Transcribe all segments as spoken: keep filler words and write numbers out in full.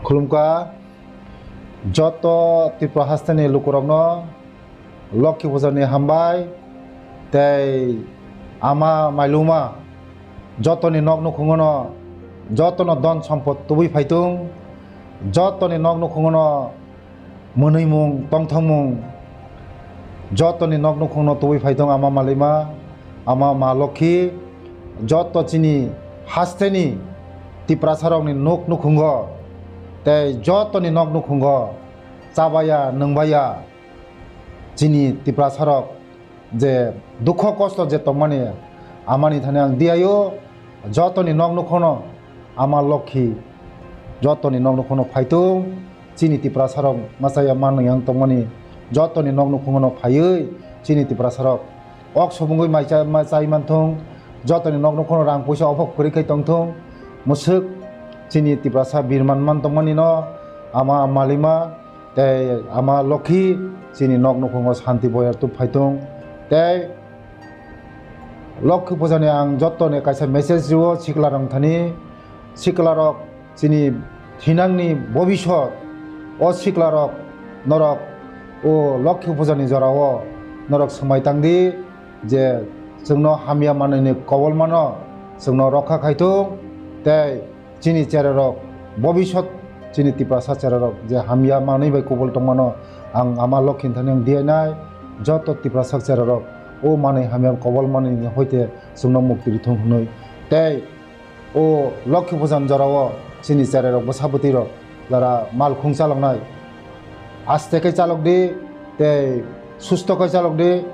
Khulumkha joto Tripura hasteni lukurokno Lokhi Puja ni hambai tei ama mailuma jotoni nok nukhungono jotono don sompot tubui phaitung, jotoni nok nukhungono mwnwimung tongthokmung jotoni nok nukhungno tubui phaitung ama mailuma, ama ma Lokhi, joto chini hasteni Tiprasarokni nok nukhungo tei jotoni nok nukhungo chabaya, nwngbaya chini Tiprasarok je dukho kosto je tongmani, amani thani ang diyaio jotoni nok nukhungno ama Lokhi jotoni nok nukhungno phaitung, chini Tiprasarok machaya manwi ang tongmani jotoni nok nukhungno phaiwi chini Tiprasarok ok sobungwi mai cha-, mai chai manthung, jotoni nok nukhungno rang puisa ophok kwrwi khai tongthung, mwswk chini Tiprasa birman man tongmani no ama mailuma tei ama Lokhi chini nok nukhungo santi boyar tub phaitung. Tei Lokhi Puja ni ang jotoni kaisa message rio siklarok thani, siklarok chini thinangni bobisot, o siklarok norok o Lokhi Puja ni jorao norok swmai tangdi je chwngno hamya manwini kobolmano chwngno rokha khaithung tei chini chererok, bobisot chini Tiprasa chererok je hamya manwi bai kubul tongmano ang ama Lokhi thani ang diyainai, joto Tiprasa chererok o manwi hamya kobol manwini hoite chwngno mukti rithung hwnwi. Tei o Lokhi Puja ni jorao chini chererok bwsa bwtwirok jara malkhung chaloknai, aste khe chalokdi tei susto khe chalokdi,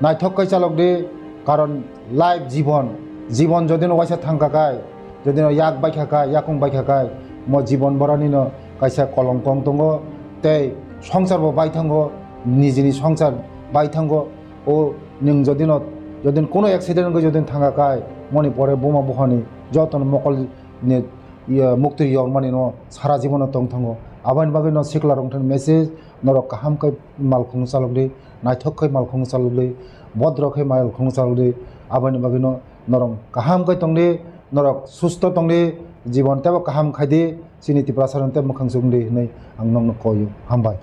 naithok khe chalokdi, karon life jibon, jibon jodi no waisa thangkha khai, jodi no yak baikha khai, yakung baikha khai, mo jibon borani no kaisa kolongkong tongo, tei songsar bo bai thango, nijini songsar bai thango. O nwng jodi no, jodi no kuno accident wngwi jodi no thangkha khai, moni pore buma buphani joto no mokol ni, iya, mukti yormani no sara jibon no tong thango. Aboni bagwi no sikla rok thani message, norok kaham khe malkhung chalokdi, naithok khe malkhung chalokdi, bodro khe malkhung chalokdi. Aboni bagwino norok kaham khe tongdi, norok susto tongdi, jibon teibo kaham khaidi, chini Tiprasa rok tei mwkhang chukdi hwnwi ang nokno koio. Hambai.